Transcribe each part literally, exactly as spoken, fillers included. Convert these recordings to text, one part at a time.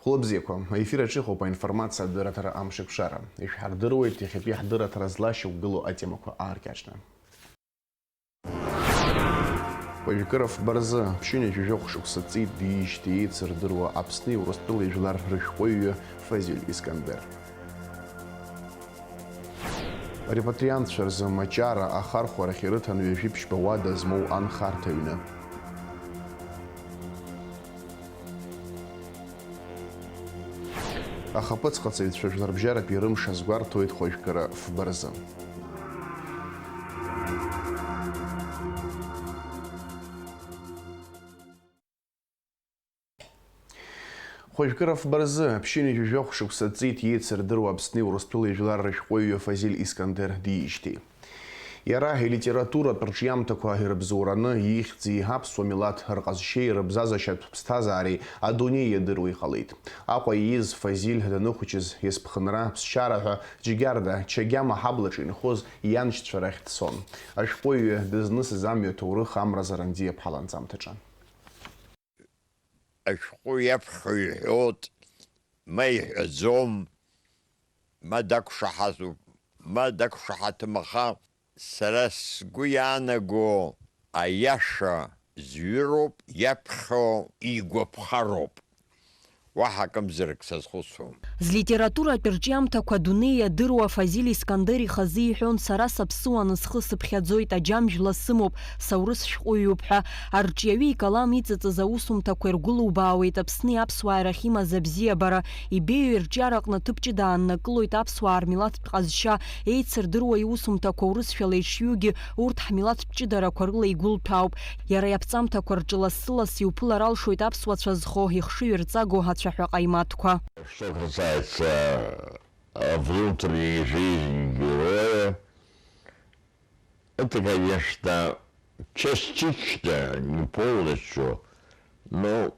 Хәлыбзиақәа, аефир аҿы иҟоуп аинформациатә дырраҭара Амшеикәшара. Ишәҳардыруеит иахьатәи ҳдырраҭара злашьақәгылоу атемақәа ааркьаҿны. Уажәкыра фба рзы, ԥшьынҩажәи жәохә шықәса ҵит диижьҭеи еицырдыруа Аԥсни Урыстәылеи жәлар рышәҟәыҩҩы Фазиль Искандер. Репатриантцәа рзы Маҷара ахархәарахь ирыҭан ҩажәи ԥшьба уада змоу анхарҭа ҩны. Ахаԥыцҟаҵаҩцәа жәларбжьаратәи рымш азгәарҭоит хәажәкыра фба рзы. Хәажәкыра фба рзы, ԥшьынҩажәи жәохә шықәса ҵит еицырдыруа Аԥсни Урыстәылеи жәлар рышәҟәыҩҩы Фазиль Искандер диижьҭеи. Иара илитературатә рҿиамҭақәа ирыбзоураны, ихьӡи, аԥсуа милаҭ рҟазшьеи рыбзазашьатә ԥсҭазаареи адунеи иадыруа иҟалеит. Аҟәа ииз Фазиль даныхәыҷыз, иазԥхынра, ԥсшьара ҳәа, Џьгьарда, Чагьама ҳаблаҿы инхоз ианшьцәа рахь дцон. Ашәҟәыҩҩы дызнысыз амҩа ҭоурых Амра Заранӡиа-ԥҳа ланҵамҭаҿы. Ашәҟәы иаԥхьо иҳәоит, ма иҳәаӡом, ма дақәшаҳаҭуп, ма дақәшаҳаҭым, аха сара сгәы иаанаго аиаша зҩыроуп, иаԥхьо игәаԥхароуп. Уаҳа акымзарак сазхәыцуам. Злитературатә рҿиамҭақәа адунеи иадыруа Фазиль Искандер ихазы иҳәон, сара саԥсуан, схы сыԥхьаӡоит, аџьам жәла сымоуп, саурыс шәҟәыҩҩуп ҳәа. Арҿиаҩы икалам иҵыҵыз аусумҭақәа иргәылубаауеит Аԥсни аԥсуааи рахь имаз абзиабара, ибеиоу ирҿиараҟны ҭыԥ ҷыда ааннакылоит аԥсуаа рмилаҭтә ҟазшьа, еицырдыруа иусумҭақәа урысшәала ишҩугьы, урҭ ҳмилаҭтә ҷыдарақәа рыла игәылҭәаауп. Иара иаԥҵамҭақәа рҿы лассы-ласс иуԥылар алшоит аԥсуацәа зхо, ихшыҩ рҵаго ацәаҳәа ҟаимаҭқәа. Что касается, э, внутренней жизни героя, это, конечно, частично, не полностью, но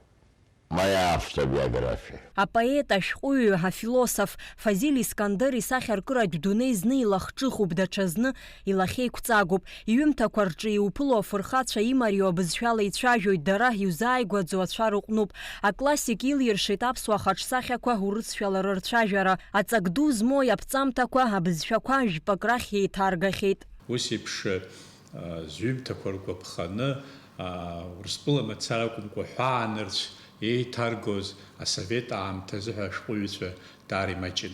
моя автобиография. Апоет, ашәҟәыҩҩы, афилософ Фазиль Искандер исахьаркыратә дунеи зны илахҿыхуп, даҽазны илахьеиқәҵагоуп. Иҩымҭақәа рҿы иуԥыло афырхацәа имариоу абызшәала ицәажәоит, дара иузааигәаӡоу ацәа рыҟәнуп. Аклассик илиршеит аԥсуа хаҿсахьақәа урысшәала рырцәажәара. Аҵак ду змоу иаԥҵамҭақәа, абызшәақәа жәпак рахь еиҭаргахьеит. Ус еиԥш, а, зҩымҭақәа ргәаԥханы, а, Урыстәыла мацара акәымкәа, ҳәаанырцә еиҭаргоз асовет аамҭазы ҳәа ашәҟәыҩҩцәа даара имаҷын.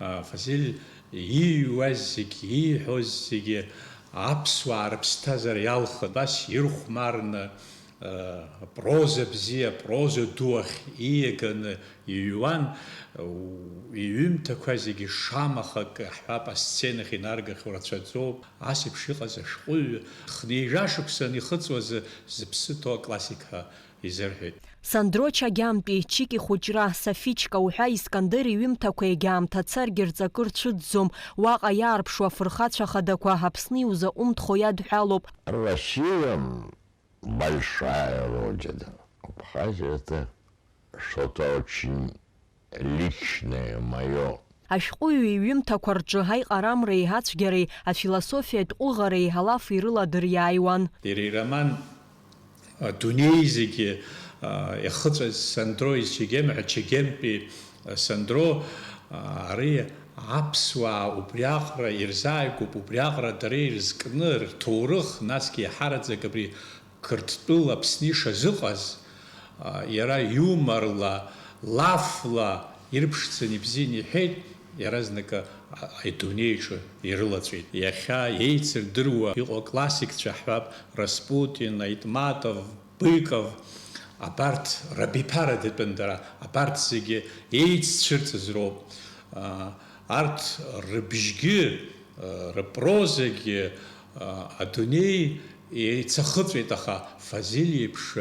А, Фазиль ииҩуаз зегь, ииҳәоз зегьы аԥсуаа рыԥсҭазаара иалхын, абас ирхәмарны, а, проза бзиа, проза ду ахь ииаганы иҩуан. У-, иҩымҭақәа зегьы шамахак, ҳҳәап, асценахь инаргахьоу рацәаӡоуп. Ас еиԥш иҟаз ашәҟәыҩҩы хынҩажәа шықәса анихыҵуазы зыԥсы ҭоу аклассик ҳәа изырҳәеит. Сандро Чагьамтәи, Чики хәыҷра, Сафичка уҳәа Искандер иҩымҭақәа егьаамҭа царгьы рҵакы рцәыӡӡом, уаҟа иаарԥшу афырхацәа хадақәа Аԥсны иузаҟәымҭхо иадҳәалоуп. Россия большая родина. Абхазия — это что-то очень личное, моё. Ашәҟәыҩҩы иҩымҭақәа рҿы аиҟарамреи ацәгьареи, афилософиатә ҟәыӷареи алафи рыла дыриааиуан. Иара ироман, а, Дунеи зегьы, а, иахыҵәаз Сандро из Чегем ҳәа Чегемтәи, а, Сандро, а, ари аԥсуаа убри аҟара ирзааигәоуп, убри аҟара дара ирызкны, рҭоурых, насгьы иаҳараӡак абри Қырҭтәыла Аԥсны ишазыҟаз, а, иара иуморла, лафла ирԥшӡаны ибзианы иҳәеит, иаразнакы, а, адунеиаҿы ирылаҵәеит. Иахьа еицырдыруа иҟоу аклассикцәа ҳҳәап, Распутин, Айтматов, Быков, абарҭ рабиԥара датәын дара, абарҭ зегьы еиццәырҵыз роуп. А, арҭ рыбжьгьы, а, рпрозагьы, а, адунеи еицахыҵәеит, аха Фазиль иеиԥш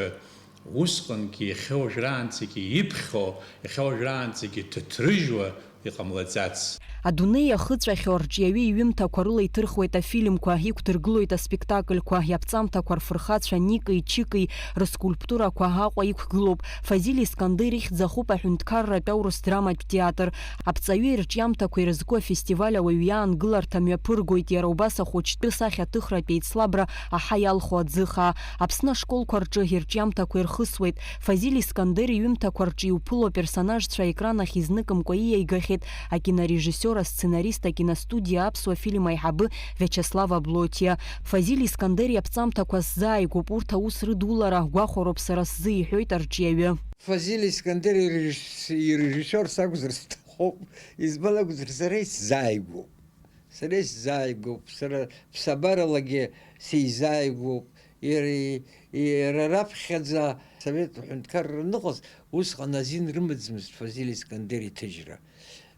усҟангьы, иахьа уажәраанӡагьы иԥхьо, иахьа уажәраанӡагьы ҭыҭрыжьуа иҟамлаӡац. Адунеи иахыҵәахьоу арҿиаҩы иҩымҭақәа рыла иҭырхуеит афильмқәа, иқәдыргылоит аспектакльқәа, иаԥҵамҭақәа рфырхацәа Никеи Чикеи рыскульптурақәа Аҟәа иқәгылоуп. Фазиль Искандер ихьӡ ахуп аҳәынҭқарратә аурыс драматә театр. Аԥҵаҩы ирҿиамҭақәа ирызку афестиваль ауаҩы иаангыларҭа мҩаԥыргоит, иара убас ахәыҷтәы сахьаҭыхратә еицлабра аҳа иалху аӡы хаа. Аԥсны ашколқәа рҿы ирҿиамҭақәа ирхысуеит. Фазиль Искандер иҩымҭақәа рҿы иуԥыло аперсонажцәа аекран ахь изныкымкәа ииаигахьеит акинорежиссиор, асценарист, акиностудиа Аԥсуа фильм аиҳабы Виачеслав Аблотиа. Фазиль Искандер иаԥҵамҭақәа сзааигәоуп, урҭ аус рыдулара гәахәароуп сара сзы, иҳәоит арҿиаҩы. Фазиль Искандер ирежисс-, ирежиссиор сакәзар сҭахуп, избан акәзар, сара исзааигәоуп. Сара исзааигәоуп, сара ԥсабаралагьы сизааигәоуп. Иара, иара раԥхьаӡа Совет аҳәынҭқарра аныҟаз, усҟан азин рымаӡамызт Фазиль Искандер иҭыжьра.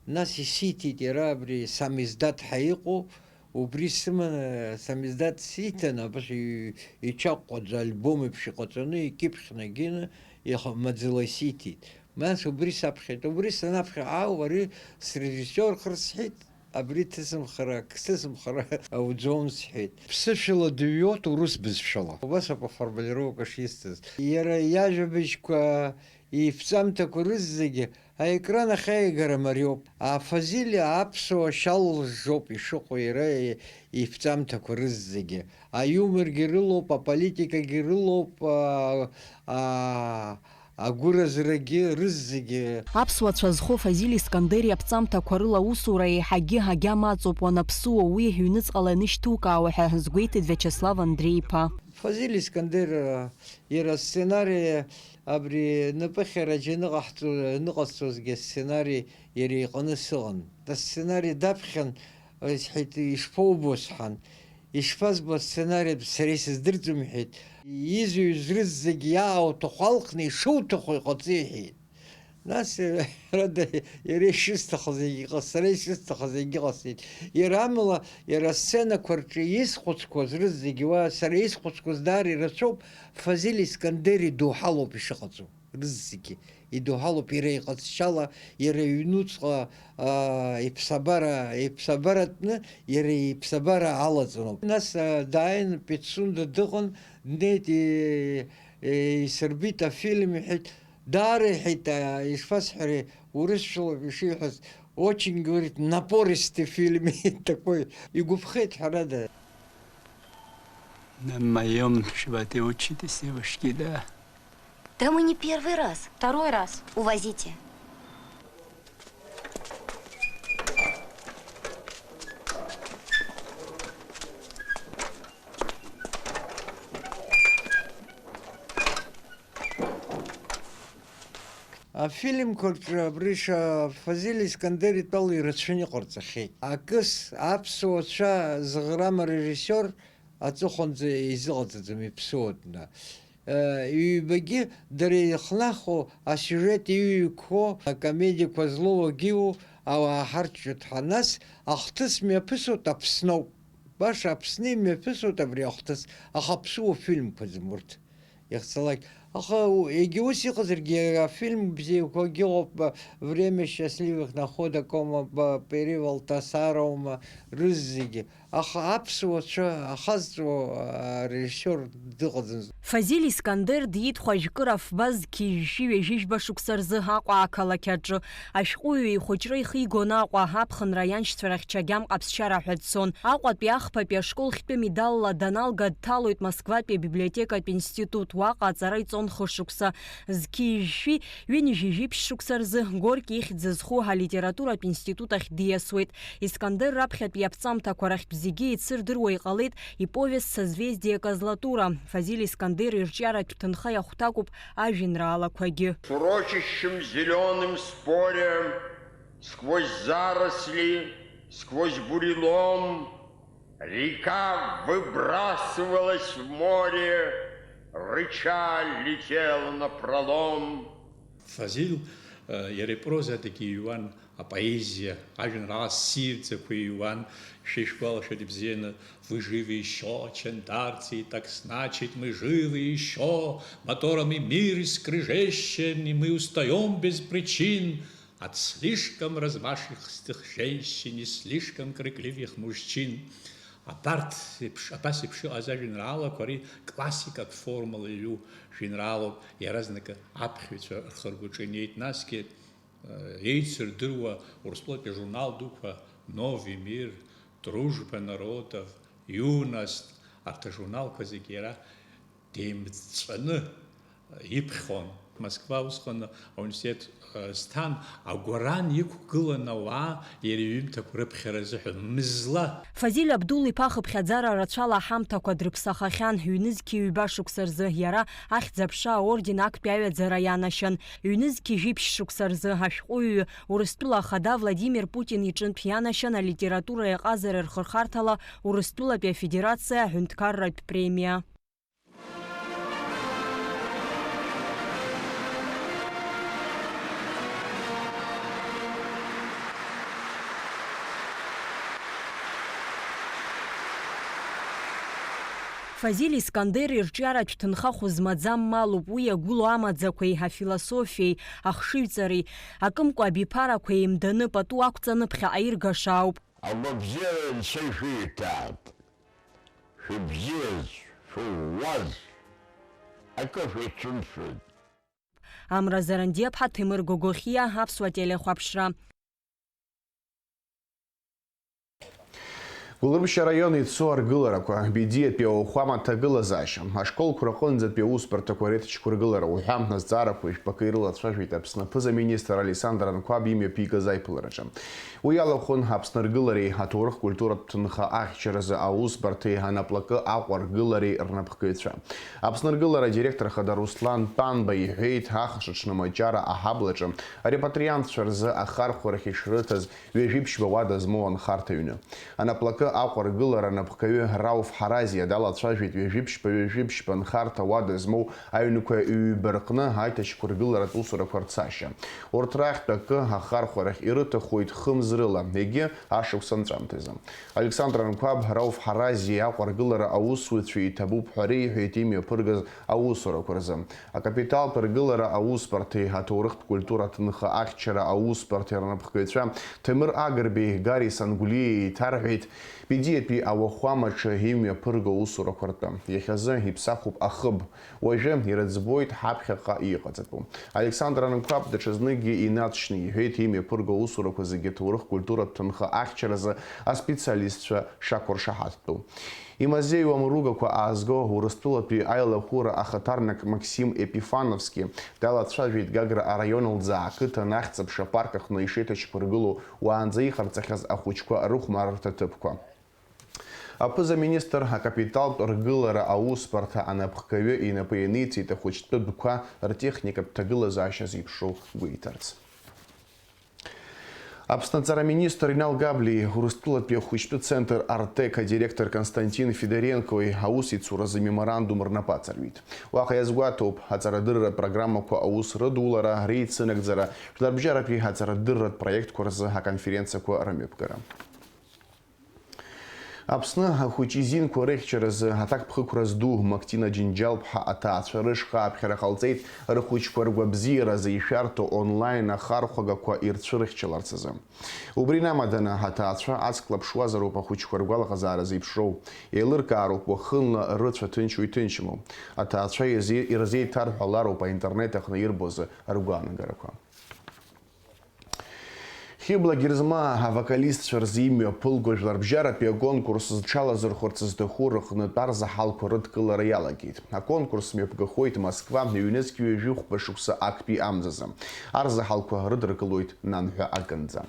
Нас исиҭеит иара абри самиздат ҳәа иҟоу, убри сыманы самиздат сиҭан, абас и-, иҽаҟәҟәаӡа альбом еиԥш иҟаҵаны, икьыԥхь нагины, иаха-, маӡала исиҭеит. Нас убри саԥхьеит. Убри санаԥхьа, ау, ари срежиссиорхар сҳәеит. Абри ҭысымхара, ак сҭысымхара ауӡом сҳәеит. Ԥсышәала дыҩуеит урыс бызшәала. Убас ауп аформулировка шисҭаз. Иара иажәабжьқәа, иԥҵамҭақәа рызегьы аекран ахь аиагара мариоуп. А Фазиль аԥсуа шьал лжжоуп ишыҟоу иара иԥҵамҭақәа рызегьы. Аиуморгьы рылоуп, аполитикагьы рылоуп, а, а, агәыразрагьы рызегьы. Аԥсуацәа зхо Фазиль Искандер иаԥҵамҭақәа рыла аусура еиҳагьы агьама аҵоуп, уанаԥсуо уи ҩныҵҟала ианышьҭукаауа ҳәа азгәеиҭеит Виачеслав Андреи-иԥа. Фазиль Искандер, а, иара асценари абри напыхьара џьа ныҟаҳҵо-, ныҟасҵозгьы асценари иара иҟны сыҟан. Асценари даԥхьан, исҳәеит, ишԥоубо сҳәан. Ишԥазбо асценари, сара исыздырӡом, иҳәеит. Изҩыз рызегь иаауҭаху алхны ишуҭаху иҟаҵа, иҳәеит. Нас, ҳәарада, иара ишысҭахыз егьыҟаз, сара исысҭахыз егьыҟасҵеит. Иара амала, иара асценақәа рҿы исхәыцқәаз рызегь уа, сара исхәыцқәаз даара ирацәоуп, Фазиль Искандер идоуҳалоуп ишыҟаҵоу. Рызегьы идоуҳалоуп иара иҟазшьала, иара иҩнуҵҟа, аа, иԥсабара, иԥсабаратәны, иара иԥсабара алаҵаноуп. Нас, аа, дааин Пицунда дыҟан, днеит, и-, и-, исырбеит афильм, иҳәеит, даара, иҳәеит, аа, ишԥасҳәари, урысшәала ишиҳәаз, очень, говорит, напористый фильм такой. Игәаԥхеит, ҳәарада. На моём животе учитесь, девушки, да. Да мы не первый раз. Второй раз. Увозите. Афильмқәа рҿы абри ша-, Фазиль Искандер итәала ирацәаны иҟарҵахьеит. Акыс, аԥсуа цәа зыӷрам арежиссиор аҵыхәанӡа изыҟаҵаӡам, иԥсуа дна. Э, ҩбагьы дара ирыхнахуа асиужет иҩқәоу, акомедиақәа злоу агьиу ауаа ҳарччоит ҳәа, нас ахҭыс мҩаԥысуеит Аԥсноуп. Баша Аԥсны имҩаԥысуеит абри ахҭыс, аха аԥсуа фильмқәаӡам урҭ. Иахьцалак. Аха у-, егьа ус иҟазаргьы, афильм бзиақәагьы ыҟоуп, а, Время счастливых находок аума, ба-, Перевал Тасар аума, рызегьы. Аха аԥсуа цәа ахазҵо, а, режиссиор дыҟаӡам. Фазиль Искандер диит хәажәкыра фба зқьи жәшәи ҩажәи жәба шықәса рзы Аҟәа ақалақь аҿы. Ашәҟәыҩҩы ихәыҷра ихигон Аҟәа, аԥхынра ианшьцәа рахь Чагьам ҟаԥсшьара ҳәа дцон. Аҟәатәи ахԥатәи ашкол хьтәы медалла даналга, дҭалоит Москватәи абиблиотекатә институт, уаҟа аҵара иҵон хышықәса. Зқьи жәшәи ҩынҩажәи жәиԥшь шықәса рзы Горки ихьӡ зызху алитературатә институт ахь диасуеит. Искандер раԥхьатәи иаԥҵамҭақәа рахьтә зегьы еицырдыруа иҟалеит иповест «Созвездие Козлатура». Фазиль Искандер ирҿиаратә ҭынха иахәҭакуп ажәеинраалақәагьы. В урочищем зелёном споре, сквозь заросли, сквозь бурелом, река выбрасывалась в море, рыча летела напролом. Фазиль, э, иара ипроза адагьы иҩуан апоезиа, ажәеинраала ссирӡақәа иҩуан, шәа ишәгәалашәоит ибзианы, «Вы живы ещё, чандарцы, так значит, мы живы ещё, моторами мир скрежещем, и мы устаём без причин». От слишком развашенных женщин и слишком крикливых мужчин. Абарҭ еиԥш, абас еиԥш иҟаз ажәеинраалақәа ари классикатә формала иҩу жәеинраалоуп, иаразнакы аԥхьаҩцәа рхы-ргәаҿы инеит, насгьы, э, еицырдыруа Урыстәылатәи ажурнал дуқәа Новый мир, Дружба народов, Юность, арҭ ажурналқәа зегьы иара деимҵәаны иԥхьон. Москва усҟан ауниверситет, э, сҭан, агәаран иқәгылан ауаа иара иҩымҭақәа рыԥхьара азыҳәан, мызла. Фазиль Абдул-иԥа хыԥхьаӡара рацәала аҳамҭақәа дрыԥсахахьан, ҩнызқьи ҩба шықәса рзы иара Ахьӡ-аԥша аорден актәи аҩаӡара ианашьан, ҩнызқьи жәиԥшь шықәса рзы ашәҟәыҩҩы, Урыстәыла Ахада Владимир Путин иҿынтә ианашьан алитературеи аҟазареи рхырхарҭала Урыстәылатәи Афедерациа аҳәынҭқарратә премиа. Фазиль Искандер ирҿиаратә ҭынха хәы змаӡам малуп, уи иагәылоу амаӡақәеи, афилософиеи, ахшыҩҵареи, акымкәа абиԥарақәа еимданы, пату ақәҵаны ԥхьаҟа иргаша ауп. Агәабзиара Анцәа ишәиҭааит. Шәыбзиаз, шәыӷәӷәаз, акы шәацәымшәоит. Амра Зарандиаԥҳа, Ҭемыр Гогохиа, Аԥсуа телехәаԥшра. Гәылрыԥшь араион ицо аргыларақәа, Бедиатәи ауахәама аҭагылазаашьа, ашколқәа рҟынӡатәи аусбарҭақәа реиҭашьақәыргылара уҳәа азҵаарақәа жәпакы ирылацәажәеит Аԥсны аԥыза-министр Александр Анқәаб имҩаԥигаз аиԥылараҿы. Уи иалахәын Аԥсны аргылареи аҭоурых-культуратә ҭынха ахьчаразы аусбарҭеи анаплакы Аҟәа аргылареи рнапхгаҩцәа. Аԥсны аргылара адиректор хада Руслан Тәанба иҳәеит, ахш аҽны Маҷара аҳаблаҿы арепатриантцәа рзы ахархәарахь ишрыҭаз ҩажәи ԥшьба уада змоу анхарҭа ҩны. Анаплакы Аҟәа аргылара анапхгаҩы Рауф Ҳаразиа далацәажәеит ҩажәи ԥшьба, ҩажәи ԥшьба анхарҭа уада змоу аҩнқәа ҩба рҟны аиҭашьақәыргыларатә усурақәа рцашьа. Урҭ рахьтә акы ахархәарахь ирыҭахоит хымз рыла, егьи ашықәс анҵәамҭазы. Александр Анқәаб Рауф Ҳаразиа Аҟәа аргылара аусзуҩцәа иҭабуп ҳәа реиҳәеит имҩаԥыргаз аусурақәа рзы. Акапиталтә ргылара аусбарҭеи аҭоурыхтә культура ҭынха ахьчара аусбарҭеи рнапхгаҩцәа Ҭемыр Агрбеи Гари Сангәлиеи еиҭарҳәеит Бедиатәи ауахәамаҿы имҩаԥырго аусурақәа ртәы. Иахьазы иԥсахуп ахыб, уажәы ирыӡбоит ҳаԥхьаҟа иҟаҵатәу. Александр Анқәаб даҽазныкгьы инаҵшьны иҳәеит имҩаԥырго аусурақәа зегьы аҭоурых-культуратә ҭынха ахьчаразы аспециалистцәа шақәыршаҳаҭтәу. Имазеиуам ругақәа аазго Урыстәылатәи аилахәыра ахаҭарнак Максим Епифановски далацәажәеит Гагра араион лӡаа ақыҭан Ахьӡ-аԥша апарк аҟны ишеиҭашьақәыргылоу уаанӡа иҟарҵахьаз ахәыҷқәа рыхәмарырҭа ҭыԥқәа. Аԥыза-министр акапиталтә ргылара аусбарҭа анапхгаҩы инапы ианиҵеит ахәыҷтәы дәқәа ртехникатә ҭагылазаашьа зеиԥшроу гәеиҭарц. Аԥсны аҵараминистр Инал Габлиеи Урыстәылатәи ахәыҷтәы центр «Артек» адиректор Константин Федоренкои аусеицуразы меморандум рнапы аҵарҩит. Уаҟа иазгәаҭоуп аҵарадырратә программақәа аус рыдулара, реицынагӡара, жәларбжьаратәи аҵарадырратә проектқәа рзы аконференциақәа рымҩаԥгара. Аԥсны ахәыҷы изинқәа рыхьчаразы аҭакԥхықәра зду Мактина Џьынџьал-ԥҳа аҭаацәа рышҟа аԥхьара ҟалҵеит рхәыҷқәа ргәабзиаразы ишәарҭоу онлайн ахархәагақәа ирцәырхьчаларц азы. Убри инамаданы аҭаацәа ацклаԥшуазароуп ахәыҷқәа ргәалаҟазаара зеиԥшроу. Еилыркаароуп уахынла рыцәа ҭынчу иҭынчму. Аҭаацәа ирзеи-, ирзеиҭарҳәалароуп аинтернет аҟны ирбо азы ргәаанагарақәа. Хьыбла Герзмаа авокалистцәа рзы имҩаԥылго жәларбжьаратәи аконкурс зҽалазырхәырц зҭаху рыҟнытә арзаҳалқәа рыдкылара иалагеит. Аконкурс мҩаԥгахоит Москва ҩнызқь ҩажәи хәба шықәса актәи амзазы. Арзаҳалқәа рыдыркылоит нанҳәа акынӡа.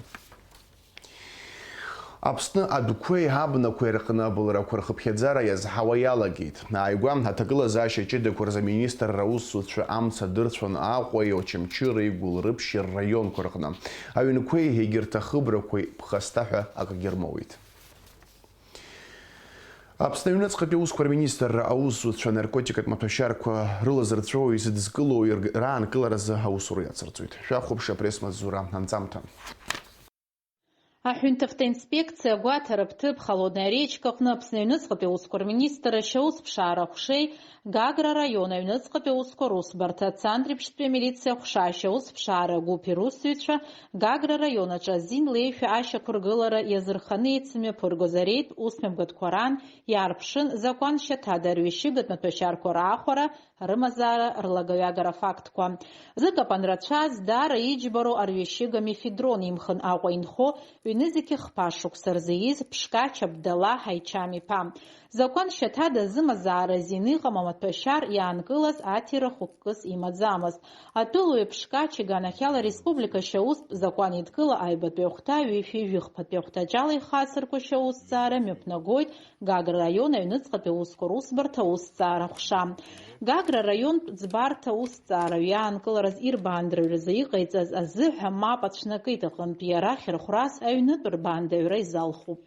Аԥсны адәқәеи абнақәеи рҟны абылрақәа рхыԥхьаӡара иазҳауа иалагеит. Ааигәа аҭагылазаашьа ҷыдақәа рзы аминистрра аусзуҩцәа амца дырцәон Аҟәеи, Очамчыреи, Гәылрыԥшьи рраионқәа рҟны. Аҩнқәеи егьырҭ ахыбрақәеи ԥхасҭа ҳәа акгьы рмоуит. Аԥсны аҩныҵҟатәи аусқәа рминистрра аусзуҩцәа анаркотикатә маҭәашьарқәа рылазырҵәо изыдызкыло ирг-, раанкыларазы аусура иацырҵоит. Шәахәаԥш апресс-маҵзура анҵамҭа. Аҳәынҭавтоинспекциа агәаҭара ԥҭыԥ Холодная речка аҟны Аԥсны аҩныҵҟатәи аусқәа рминистрра ашьаусԥшаара аҟәшеи Гагра араион аҩныҵҟатәи аусқәа русбарҭа Цандрыԥшьтәи амилициа аҟәша ашьаусԥшаара агәыԥ ирусзуҩцәа Гагра араион аҿы азин леишәа ашьақәыргылара иазырханы еицымҩаԥыргоз ареид ус мҩаԥгатәқәа раан иаарԥшын, закәан шьаҭада арҩашьыгатә маҭәашьарқәа раахәара, рымазаара, рлагаҩагара афактқәа. Зыкапан рацәаз, даара иџьбароу арҩашьыга мефедрон имхын Аҟәа инхо ҩнызқьи хԥа шықәса рзы ииз Ԥшқач Абдаллаҳ Ҳаичам-иԥа. Закәан шьаҭада зымазаара азин иҟам амаҭәашьар иаанкылаз аҭира хықәкыс имаӡамызт. Атәылауаҩ Ԥшқач иганахьала ареспублика ашьаустә закәан еидкыла аҩбатәи ахәҭа ҩышәи жәыхԥатәи ахәҭаҷала ихацыркәашьа аусҭҵаара мҩаԥнагоит Гагра раион аҩныҵҟатәи аусқәа русбарҭа аусҭҵаара ҟәша. Гагра раионтә ӡбарҭа аусҭҵаара иаанкылараз ирбаандаҩразы иҟаиҵаз азыҳәа мап ацәнакит аҟынтә иара хьырхәрас аҩнытә рбаандаҩра изалхуп.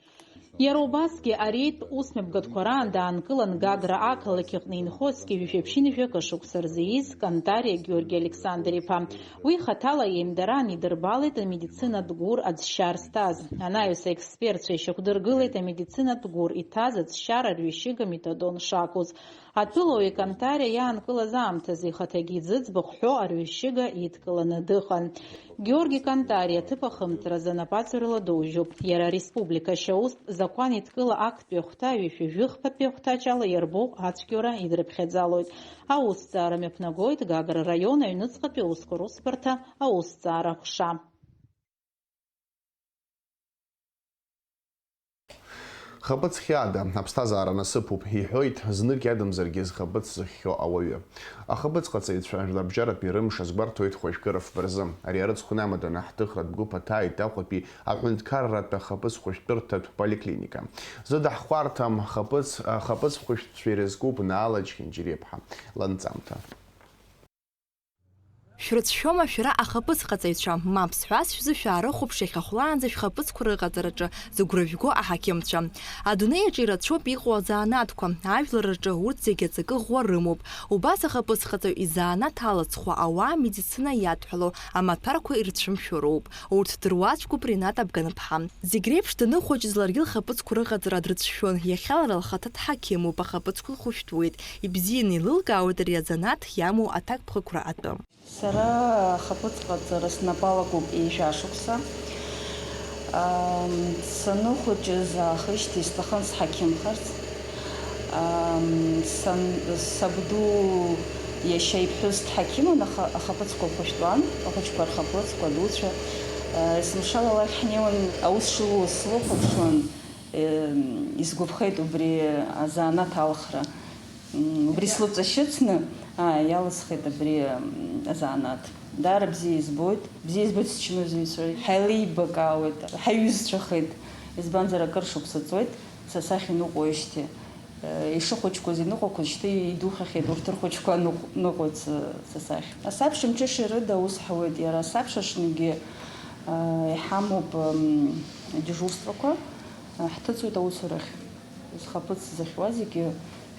Иара убасгьы ареид ус мҩаԥгатәқәа раан даанкылан Гагра ақалақь аҟны инхо зқьи жәшәи ԥшьынҩажәи акы шықәса рзы ииз Кантариа Георги Александр-иԥа. Уи хаҭала иеимдараан идырбалеит амедицинатә гәыр аӡшьар зҭаз. Анаҩс аекспертцәа ишьақәдыргылеит амедицинатә гәыр иҭаз аӡшьар арҩашьыга метадон шакәыз. Атәылауаҩ Кантариа иаанкылаз аамҭазы ихаҭагьы иӡыӡбахә ҳәо арҩашьыга идкыланы дыҟан. Георги Кантариа аҭыԥ ахымҵразы анапаҵаҩрала доужьуп. Иара ареспублика ашьаустә закәан еидкыла актәи ахәҭа ҩышәи жәыхԥатәи ахәҭаҷ ала иарбоу ацәгьоура идрыԥхьаӡалоит. Аусҭҵаара мҩаԥнагоит Гагра раион аҩныҵҟатәи аусқәа русбарҭа аусҭҵаара ҟәша. Хаԥыц хьаада аԥсҭазаара насыԥуп, иҳәоит знык иадамзаргьы зхаԥыц зыхьхьоу ауаҩы. Ахаԥыцҟаҵаҩцәа жәларбжьаратәи рымш азгәарҭоит хәажәкыра фба рзы. Ари арыцхәны амадан аҳҭыхратә гәыԥ аҭааит Аҟәатәи аҳәынҭқарратә ахаԥыц хәышәтәырҭатә поликлиника. Зыда ҳхәарҭам, хаԥыц, ахаԥыц хәышәтәцәа ирызкуп Наала Чхинџьириаԥҳа ланҵамҭа. Шәрыцәшәома шәара ахаԥыцҟаҵаҩцәа? Мап сҳәаз шәзы шәаарыхәаԥш иахьа хәлаанӡа шәхаԥыцқәа рыҟаҵараҿы зыгәра жәго аҳақьымцәа. Адунеи аҿы ирацәоуп иҟоу азанааҭқәа, ажәлар рҿы урҭ зегьы аҵакы ӷәӷәа рымоуп. Убас ахаԥыцҟаҵаҩ изанааҭ алаҵхәа ауаа амедицина иадҳәалоу амаҭәарқәа ирцәымшәо роуп. Урҭ дыруаӡәкуп Ринат Абганԥҳа. Зегь реиԥш даныхәыҷыз ларгьы лхаԥыцқәа рыҟаҵара дрыцәшәон, иахьа лара лхаҭа дҳақьымуп, ахаԥыцқәа лхәышәтәуеит, ибзианы илылкаауеит ари азанааҭ иамоу аҭакԥхықәра атәы. Сара ахаԥыцҟаҵара снапы алакуп ҩажәа шықәса. Ам, саныхәыҷыз аахижьҭеи сҭахын сҳақьымхарц. Ам, сан-, сабду иашьа иԥҳәыс дҳақьымын, аха ахаԥыцқәа лхәышәтәуан, ахәыҷқәа рхаԥыцқәа, адуцәа. Есымша лалахь ҳнеиуан, аус шылуаз слыхәаԥшуан, ем, исгәаԥхеит убри азанааҭ алхра. М, убри слыҵашьыцны, аа, иалысхит абри, м, азанааҭ. Даара бзиа избоит, бзиа избоит счымазаҩцәа, ҳаилибакаауеит, ҳаиҩызцәахеит, избанзар акыр шықәса ҵуеит са сахь иныҟәоижьҭеи. Э, ишыхәыҷқәаз иныҟәақәаз шьҭа идухьахьеит, урҭ рхәыҷқәа ныҟә-, ныҟәоит са, са сахь. Асабша мҽышеи рыда аус ҳауеит, иара асабша шныгьы, э, иҳамоуп, м, адежурствақәа, э, ҳҭыҵуеит аусурахь. Зхаԥыц зыхьуа зегьы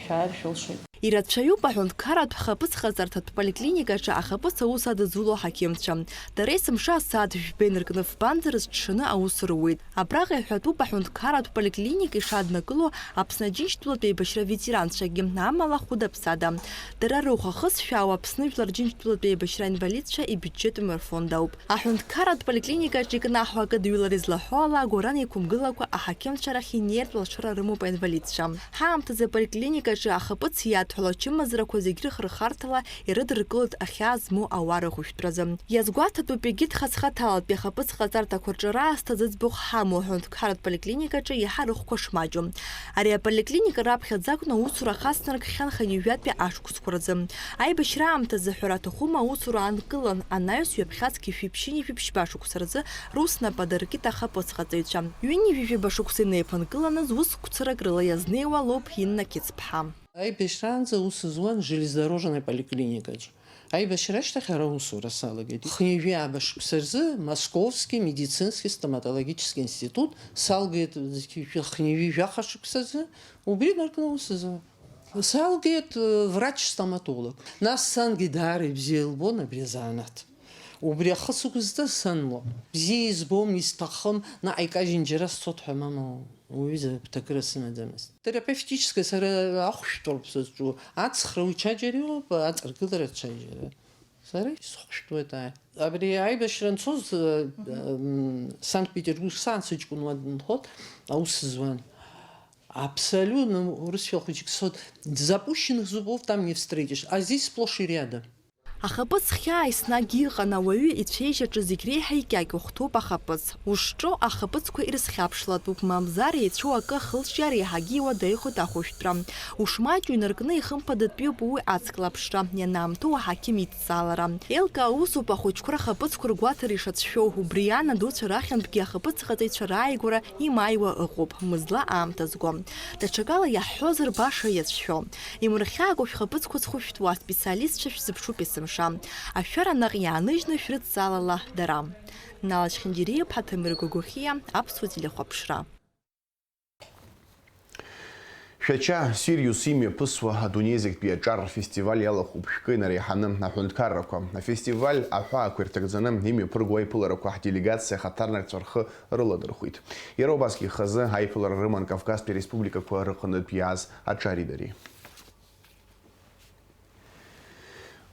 шәааир шәылшоит. Ирацәаҩуп аҳәынҭқарратә хаԥыцҟаҵарҭатә поликлиникаҿы ахаԥыц аус адызуло аҳақьымцәа. Дара есымша асааҭ жәба инаркны фбанӡа рызҽҽаны аус руеит. Абраҟа иҳәатәуп аҳәынҭқарратә поликлиника ишаднакыло Аԥсны Аџьынџьтәылатә еибашьра аветеранцәагьы, амала хәыда-ԥсада. Дара рыхә ахысшәаау Аԥсны Жәлар Џьынџьтәылатә еибашьра аинвалидцәа ибиуџьетмҩа рфонд ауп. Аҳәынҭқарратә поликлиникаҿы икнаҳау акыдҩылара излаҳәо ала, агәаран еиқәымгылакәа аҳақьымцәа рахь инеиртә лашара рымоуп аинвалидцәа. Ҳаамҭазы аполиклиникаҿы ахаԥыц иадҳәалоу ачымазарақәа зегь рыхырхарҭала ирыдыркылоит ахьаа змоу ауаа рыхәышәтәразы. Иазгәаҭатәуп егьи дхаҵхаҭалатәи ахаԥыц ҟаҵарҭақәа рҿы раасҭа зыӡбахә ҳамоу аҳәынҭқарратә поликлиникаҿы иаҳа рыхәқәа шмаҷу. Ари аполиклиника раԥхьаӡа акәны аусура ахацнаркхьан хынҩажәатәи ашықәсқәа рзы. Аибашьра аамҭазы ҳәара аҭахума, аусура аанкылан, анаҩс ҩаԥхьа зқьи жәшәи ԥшьынҩажәи ԥшьба шықәса рзы рус нап адыркит ахаԥыцҟаҵаҩцәа. Ҩынҩажәи жәаба шықәса инеиԥынкыланы зусқәцарак рыла иазнеиуа лоуп Инна Қьыцԥҳа. Аибашьраанӡа аус зуан железнодорожный поликлиникаҿы. Аибашьра ашьҭахь ара аусура салагеит. Хынҩажәи ааба шықәса рзы Московский медицинский стоматологический институт салгеит, хынҩажәи жәаха шықәса рзы убри инаркны аус зуан. Салгеит, э, врач-стоматолог. Нас сангьы даара ибзиа илбон абри азанааҭ. Убри ахы сықәызҵаз санлоуп. Бзиа избом, исҭахым, наҟ икажьын џьара сцот ҳәа, мама, уҩыза ԥҭакыра сымаӡамызт. Терапевтическое сара ахәшәтәроуп сызҿу, ацхра уи ҽаџьара иоуп, аҵаргылара ҽаџьара. Сара исыхәшәтәуеит, ааи. Абри аибашьра анцоз, э, м, Санкт-Петербург саан сыҷкәынуа дынхот, аус зуан. Абсолютно урысшәа хәыҷык сот, запущенных зубов там не встретишь, а здесь сплошь и рядом. Ахаԥыц хьаа еснагь иҟан, ауаҩы ицәеижь аҿы зегь реиҳа икьакьахәҭоуп ахаԥыц. Ушҿоу ахаԥыцқәа ирызхьаԥшлатәуп, мамзар еицәоу акы ахылҿиаара еиҳагьы иуадаҩхоит ахәышәтәра. Ушмаҷу инаркны ихымԥадатәиуп уи ацклаԥшра, ианаамҭоу аҳақьым идҵалара. Еилкаа усуп ахәыҷқәа рхаԥыцқәа ргәаҭара ишацәшәо, убри иан адуцәа рахьынтәгьы ахаԥыцҟаҵаҩцәа рааигәара имааиуа ыҟоуп, мызла аамҭа зго. Даҽакала иаҳҳәозар, баша иацәшәо. Имырхьааго шәхаԥыцқәа зхәышәтәуа аспециалистцәа шәзыԥшуп есымша. Ашәара наҟ иааныжьны шәрыдҵалала дара. Нала Чхинџьириа-ԥҳа, Ҭамыр Гогохиа, Аԥсуа телехәаԥшра. Шәача Сириус имҩаԥысуа адунеи зегьтәи аҿар фестиваль иалахәуп шәкы инареиҳаны аҳәынҭқаррақәа. Афестиваль аҳәаақәа ирҭагӡаны имҩаԥырго аиԥыларақәа ҳделегациа ахаҭарнакцәа рхы рыладырхәит. Иара убасгьы хазы аиԥылара рыман Кавказтәи ареспубликақәа рыҟнытә иааз аҿари дареи.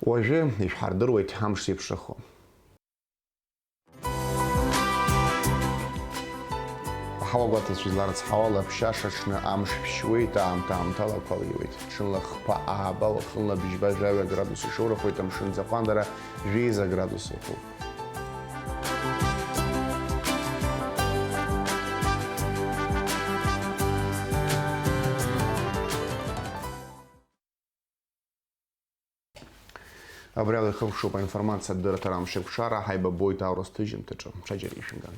Уажәы ишәҳардыруеит амш зеиԥшрахо. Аҳауа гәаҭацәа изларыцҳауа, лаԥшьа шаҽны амш шәшьуеит, аамҭа-аамҭала ақәа леиуеит. Ҽынла хԥа ааба, уахынла бжьба жәаҩа градус ишоурахоит, амшын аӡы аҟәандара жәеиза градус ыҟоуп. Абри ала ихыркәшоуп аинформациатә дырраҭара Амшеиқәшара, ҳаибабоит аурыс ҭыжьымҭаҿы. Ҽаџьара ишәымган.